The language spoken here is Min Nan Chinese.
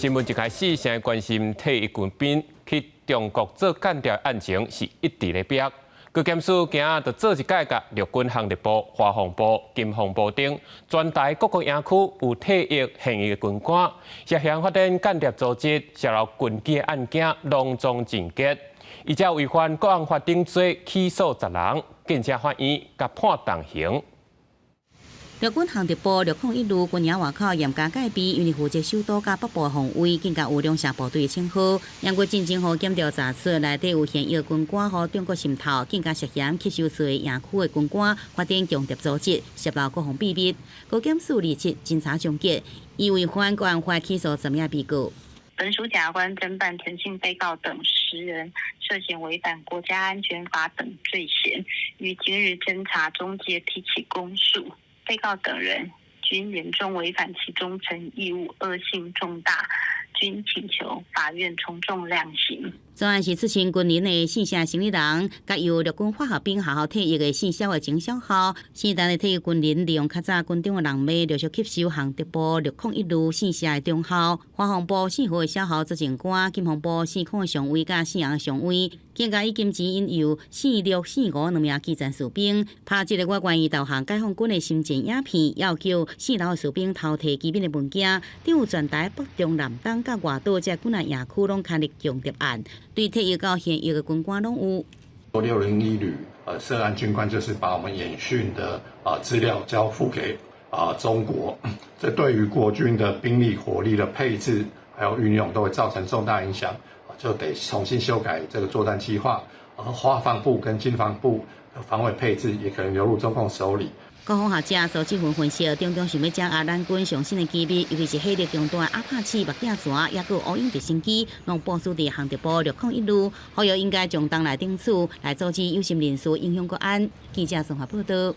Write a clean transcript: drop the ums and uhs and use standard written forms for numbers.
新聞一開始先關心退役軍兵去中國做間諜案情是一直咧逼。國檢署今仔就做一改革，陸軍航特部、華防部、金防部等全台各個營區有退役現役的軍官，涉嫌發展間諜組織、洩漏軍機的案件，攏總偵結，依照違反國安法等罪起訴10人，建設法院共判重刑。陸軍航特部601旅軍營外口嚴加戒備，因為負責首都佮北部防衛，更加有兩項部隊的稱號。毋過進前予檢調查出內底有現役軍官予中國滲透，更加涉嫌吸收出營區的軍官發展間諜組織，洩漏國防秘密。高檢署27偵查終結，以違反國安法起訴10名被告。本署檢察官偵辦陳姓被告等10人涉嫌違反國家安全法等罪嫌，於今日偵查終結，提起公訴。被告等人均嚴重違反其忠誠義務，惡性重大，均請求法院從重量刑。專案是出身軍人的姓謝生意人，佮由陸軍化學兵學校退役的姓蕭的前少校，姓陳的退役軍人利用較早軍中的人脈，陸續吸收航特部601旅姓謝的中校、華防部姓何的少校執政官、金防部姓孔的上尉佮姓楊的上尉，更加以金錢引誘姓陸、姓吳兩名基層士兵，拍這個我願意投降解放軍的心戰影片，要求姓劉的士兵偷提機密的文件，等有全台北中南東佮外島這幾若營區攏牽立間諜案。對退役到現役的軍官攏有。601旅涉案軍官就是把我們演訓的資料交付給中國，這對於國軍的兵力火力的配置還有運用都會造成重大影響，就得重新修改這個作戰計劃。而華防部跟經防部的防衛配置也可能流入中共手裡。國防學者蘇志雲分析，中共想欲掌握咱軍上新的機密，尤其是火力強大的阿帕契目鏡船，抑閣有烏鷹直升機，攏部署佇航特部601旅，呼籲應該將東來頂處來阻止有心人士影響國安。記者綜合報道。